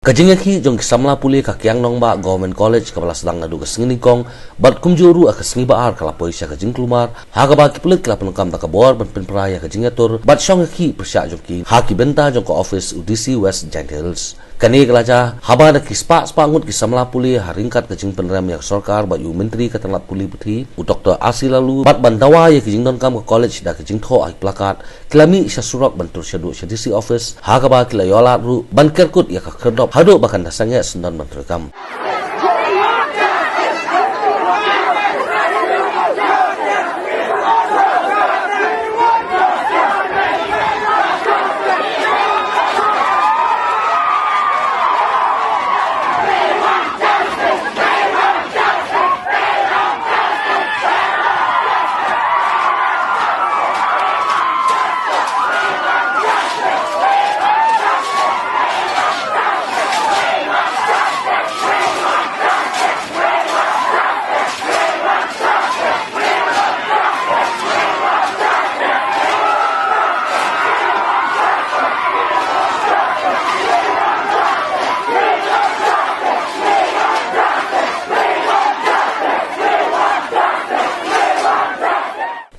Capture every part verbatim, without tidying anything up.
Ka jingïakhih jong ki samla pule ka Kiang Nangbah Government College kaba la sdang naduh ka sngi Nyngkong bad kumjuh ruh ha ka sngi Ba-ar ka la poi sha ka jingkulmar, ha kaba ki pulit ki la pyndonkam da ka bor ban pynpra ïa ka jingïatur bad shong ïakhih pyrshah jong ki ha ki bynta jong ka ophis u D C West Jaintia Hills. Kane ka la jia haba da ki spah spah ngut ki samla pule ha ryngkat ka jingpynrem ïa ka sorkar bad ïa u Myntri ka tnat pule puthi u Doctor R C Laloo bad ban dawa ïa ki jingdonkam ka college da ka jingthoh ha ki plakat, ki la mih sha surok ban tur shaduh sha D C office, ha kaba ki la ïoh lad ruh ban kerkut ïa ka khyrdop haduh ba kan da sangeh syndon ban treikam.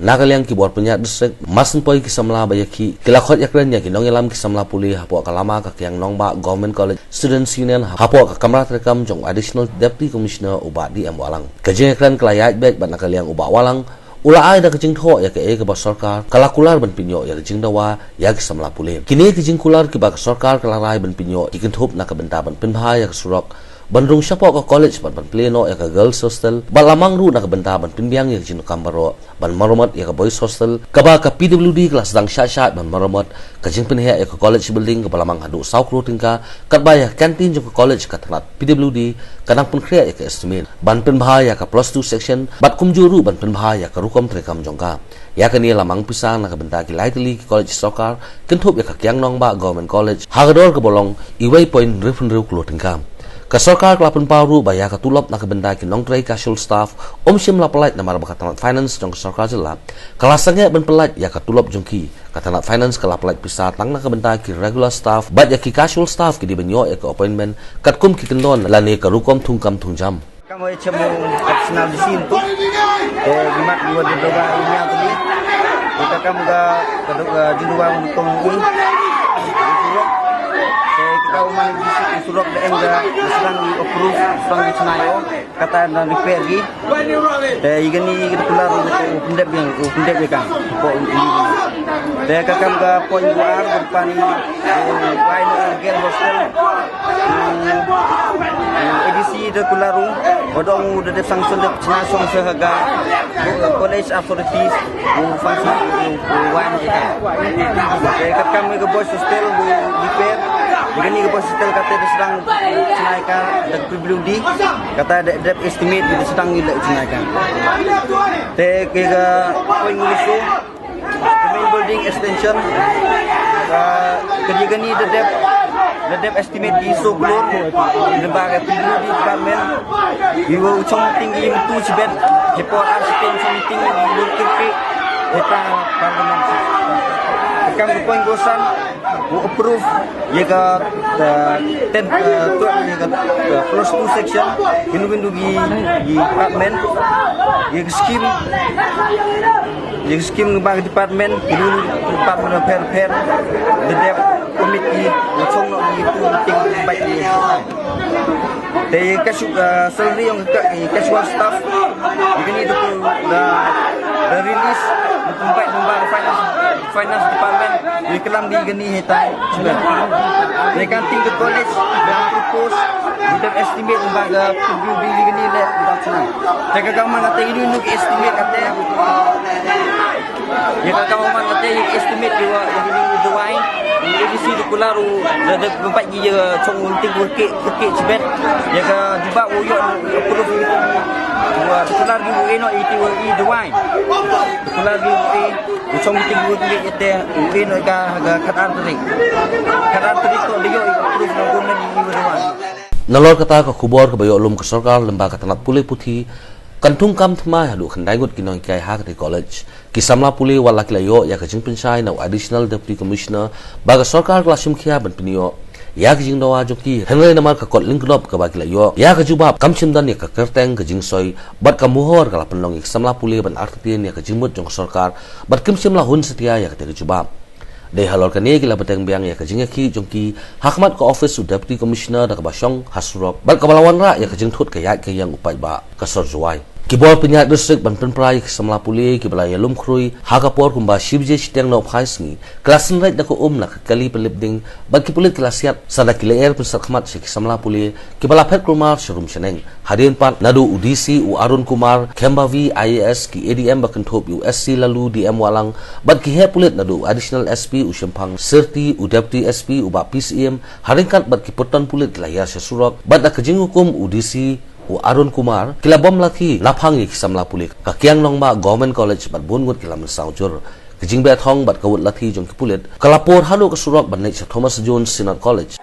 Na ka liang ki bor pynïaid district, mar syn poi ki samla ba ïakhih, ki la khot ïakren ïa ki nongïalam ki samla pule hapoh ka lama ka Kiang Nangbah Government College Students Union hapoh ka kamra treikam jong Additional Deputy Commissioner u Bah D M Wahlang. Ka jingïakren ka la ïaid beit bad na ka liang u Bah Wahlang u la ai da ka jingthoh ïa kaei kaba sorkar ka la kular ban pynïoh ïa ka jingdawa ïa ki samla pule. Kine ki jingkular kiba ka sorkar ka la rai ban pynïoh ki kynthup na ka bynta ban pynbha ïa ka surok ban rung shapoh ka college bad ban plie noh ïa ka girls hostel bad la mang ruh na ka bynta ban pynbiang ïa ka jingdonkam baroh ban maramot ïa ka boys hostel kaba ka P W D ka la sdang shah shah ban maramot, ka jingpynheh ïa ka college building kaba la mang haduh saw klur tyngka, katba ïa ka canteen jong ka college ka tnat P W D ka nang pynkhreh ïa ka estimate ban pynbha ïa ka plus two section bad kumjuh ruh ban pynbha ïa ka rukom treikam jong ka. Ïa kane la mang pisa na ka bynta ki lai tylli ki college sorkar, kynthup ïa ka Kiang Nangbah Government College ha ka dor kaba long uwei point hynriew hynriew klur tyngka. Ka sorkar ka la pynpaw ruh ba ïa ka tulop na ka bynta ki nongtrei casual staff ym shym la pyllait namar ba ka tnat finance jong ka sorkar jylla ka la sangeh ban pyllait ïa ka tulop jong ki. Ka tnat finance ka la pyllait pisa tang na ka bynta ki regular staff bad ïa ki casual staff ki dei ban ïoh ïa ka appointment katkum ki kyndon lane ka rukom thungkam thungjam. Kam wa chem u optional di sin tu. Eh, gimat dua dua dua ini yang tadi. Kita kam ga kedok ga judua untuk ini. Eh, kita umani di sin surok da em ga sedang di approve, sedang di senayo. Kata dan repair gi. Te igani kita keluar untuk pendep yang, pendep yang kan. Ko ini. Te kakam ga point dua depan ini. Wai no girl hostel. A D C da kularu, wadong da dep sanction da chna song se ha ga college authorities u function u wan ita. Te kat kam ga boys hostel u repair, ga ni ga boys hostel kata da sedang chna ka da P W D, kata da dep estimate da sedang ila chna ka. Te ke ga point ngusu, the main building extension, uh, ka jingkani da dep, da dep estimate ki so klur, da ba ka P W D department, ki wa u chong ting ki tu chibet, he por ar siteng chong ting ki wa kirki, he ta parliament. Kam ka point gosan, u approve, ye ka, uh, ten, uh, tu, ye ka, uh, plus two section, hindu hindu ki, ki department, ye ka scheme, Ïa ki scheme ba ka department, ki department of health, health, the debt committee, u chong no ki tu ting bai ni. Te ïa ka shu, uh, salary ïong ka, ïa ka casual staff, ïa kani da, da, da release, da pynpait da ba finance, finance department, ïa ka lam di kani hi tai. Ïa ka ting ka college, da propose, da estimate ba ka building di kani le, da chna. Te ka ka man ka te inu inu ka estimate ka te. Ïa ka ka man ka te ïa estimate ïa wa ïa ni dawai. Ïa di si du kula ru da da pynpait ïa chong un ting un ke ke chibet. Ïa ka di ba u ïa approve ïa wa kula ru ïa no ïa ti wa ïa dawai. Kula ru ïa chong un ting un ke ïa te ïa no ka ka khat ar tarik. Khat ar tarik to ïa approve na gun na ïa dawai. Nalor kata ka khubor kaba ïoh lum ka sorkar lyngba ka tnat pule puthi kan thungkam thymmai haduh khyndai ngut ki nonghikai ha katei college. Ki samla pule wat la ki la ïoh ïa ka jingpynshai na u Additional Deputy Commissioner ba ka sorkar ka la shim khia ban pynïoh. ïa ka jingdawa jong ki, hynrei namar ka kot lyngkdop kaba ki la ïoh ïa ka jubab, kam shym don ïa ka kyrteng ka jingsoi bad ka mohor ka la pynlong ïa ki samla pule ban artatien ïa ka jingmut jong ka sorkar bad kim shym la hun satia ïa kata ka jubab. Dei halor kane ki la bteng biang ïa ka jingïakhih jong ki ha khmat ka office u Deputy Commissioner da kaba shong ha surok bad kaba la wanrah ïa ka jingthut ka ïaid ka ïeng u paidbah ka sor Jowai. Ki bor pynïaid district ban pynpra ïa ki samla pule kiba la ïalum khrui ha ka por kumba shi baje shiteng nohphai sngi, ki la synreit da ka um na ka kali pynlip ding bad ki pulit ki la siat sa da ki lyer pynsat khmat sha ki samla pule kiba la phet kulmar sha rum sha neng. Hadien pat naduh u D C u Arun Kumar Khembhavi I A S, ki A D M ba kynthup ïa u S C Laloo, D M Wahlang bad ki heh pulit naduh u Additional S P u Shemphang Syrti, u Deputy S P u Bah P C M, ha ryngkat bad ki pyrton pulit ki la hiar sha surok bad da ka jinghukum u D C u Arun Kumar, ki la bom lathi naphang ïa ki samla pule ka Kiang Nangbah Government College bad bun ngut ki la mynsaw jur. Ka jingbeh thong bad ka wut lathi jong ki pulit ka la pur haduh ka surok ban leit sha Thomas Jones Synod College.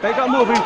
Take out more, please.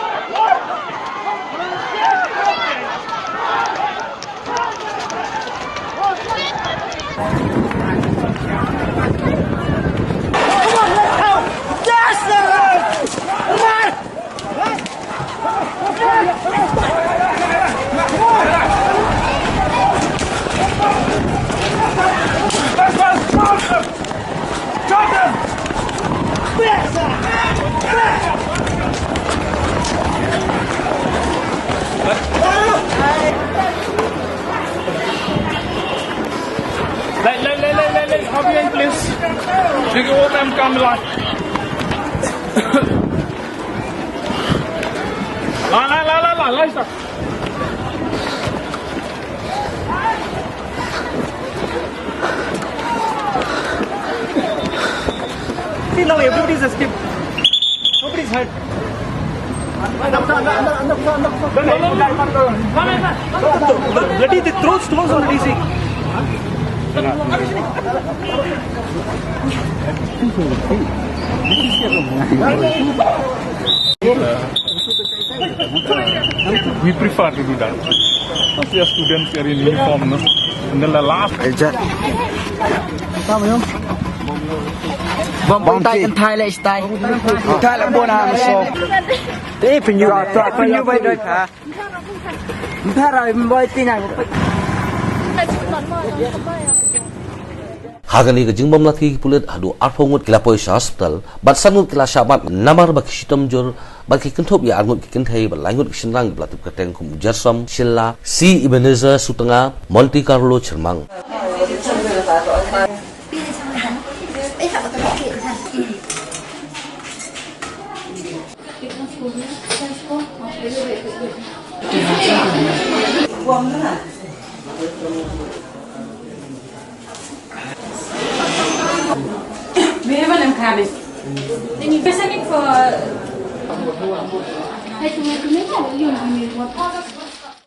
Take all them come, la. La, la, la, la, la, la, la. See, now everybody's escaped. Nobody's hurt. Bloody, they throw stones on the D C. We prefer to do that. Once we have students are in uniform, no? And then the last Bom tai kan thai le stai. Thai le bona so. Te pin yu atra pin yu bai doi ka. Mpara bai ti na. Ha kane ka jingbam lathi ki pulit haduh arphew ngut ki la poi sha hospital, bad san ngut ki la shah mad namar ba ki shitom jur, bad ki kynthup ïa ar ngut ki kynthei, bad lai ngut ki shynrang ki ba la tip kyrteng kum u Jersom Shylla, C Ebenezer Sutnga, Monte Carlo Chyrmang.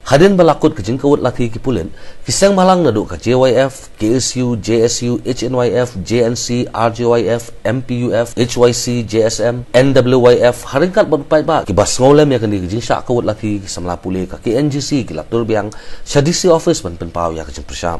Hadien ba la kut ka jingkawut lathi ki pulit, ki seng bhalang naduh ka J Y F, K S U, J S U, H N Y F, J N C, R J Y F, M P U F, H Y C, J S M, N W Y F, ha ryngkat bad u paidbah ki ba sngewlem ïa kane ka jingshah kawut lathi ki samla pule ka K N G C ki la tur biang sha D C office ban pynpaw ïa ka jingpyrshah.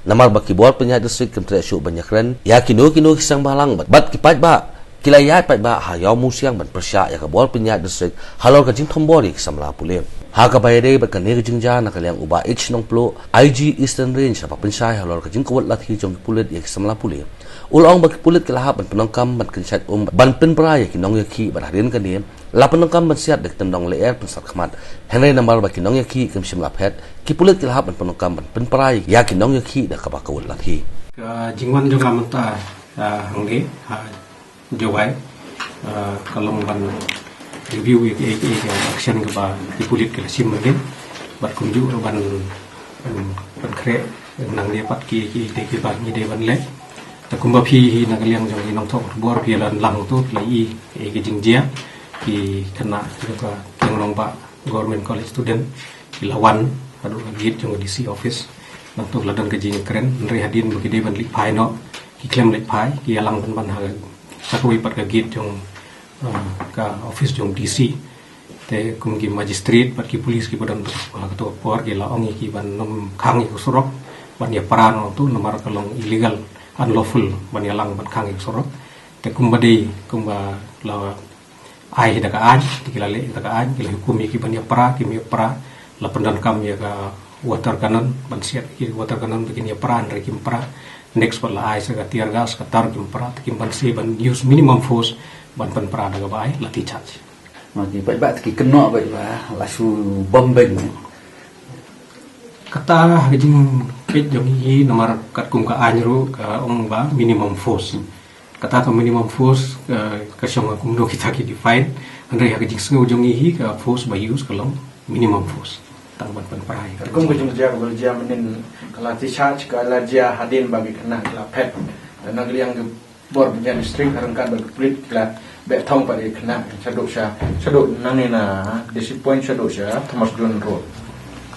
Namar ba ki bor pynïaid district kim treh shuh ban ïakren ïa kino kino ki seng bhalang bad, bad ki paidbah ki la ïaid paidbah ha Ïawmusiang ban pyrshah ïa ka bor pynïaid district halor ka jingthombor ïa ki samla pule. Ha kaba ïadei bad kane ka jingjia, na ka liang u Bah H Nongpluh, I G Eastern Range, haba pynshai halor ka jingkawut lathi jong ki pulit ïa ki samla pule, u la ong ba ki pulit ki la hap ban pyndonkam ban kynshait um ban pynpra ïa ki nongïakhih, bad hadien kane la pyndonkam ban siat da ki tyndong lyer pynsat khmat. Hynrei namar ba ki nongïakhih kim shym la phet, ki pulit ki la hap ban pyndonkam ban pynpra ïa ki nongïakhih da kaba kawut lathi. Ka jingwan jong nga mynta, ah, hangne ha Jowai, ah, ka long ban review ïa ka, ïa ka, ïa ka action kaba ki pulit ki la shim mynnin, bad kumjuh ruh ban, ban, ban khreh nangne pat ki, ki, ki, kiba ngi dei ban leh. Te kumba phi hi na ka liang jong ki nongthoh khubor phi la lang to, phi la ïohi ïa ka jingjia ki khynnah jong ka Kiang Nangbah Government College student ki la wan haduh ka gate jong ka D C office. Nangta la don ka jingkren, hynrei hadien ba ki dei ban leit phai noh, ki khlem leit phai, ki ïalang pynban ha, ha kawei pat ka gate jong, ah, ka office jong D C. Te kum ki magistrate bad ki police kiba don ha kato ka por ki la ong ïa ki ban nym khang ïa ka surok ban ïa pra nangto, namar ka long illegal, unlawful ban ïalang ban khang ïa ka surok. Te kumba dei, kumba la ai da ka aiñ, te ki la leh da ka aiñ, ki la hukum ïa ki ban ïa pra, kim ïa pra, la pyndonkam ïa ka water cannon ban siat ïa ki water cannon ba kin ïa pra, hynrei kim pra. Next pat la ai sa ka tear gas, ka tar, kim pra, te kim banse ban use minimum force ban pynpra da kaba ai lathi charge. Ma ki paidbah te ki kynnoh beit ba la shu bom beng. Kata ka jingpeit jong ngi hi, namar katkum ka aiñ ruh ka ong ba minimum force. Kata ka minimum force, ka, ka shong ha kumno kita ki define. Hynrei ha ka jingsngew jong ngi hi, ka force ba use ka long minimum force. Tang ban pynpra ïa ka. Katkum ka jingjia kaba la jia mynnin, ka lathi charge ka la jia hadien ba ki khynnah ki la phet. Te na ka liang ka bor pynïaid district, ha ryngkat bad ki pulit ki la beh thong pat ïa ki khynnah shaduh sha, shaduh nangne na D C Point shaduh sha Thomas Green Road.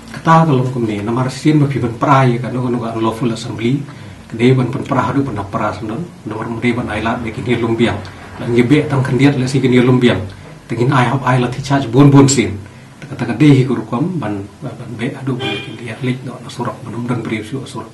Kata ka long kumne, namar shisien ba phi pynpra ïa kano kano ka unlawful assembly, ka dei ban pynpra haduh ban da pra syndon, namar ym dei ban ai lad ba kin ïalum biang. Lada ngi beh tang khyndiat lehse kin ïalum biang, te ngin ai hap ai lathi charge bun bun sien. Te kata ka dei hi ka rukom ban, ban beh haduh ban kin ïaleit noh na surok, ban ym don briew shuh ha surok.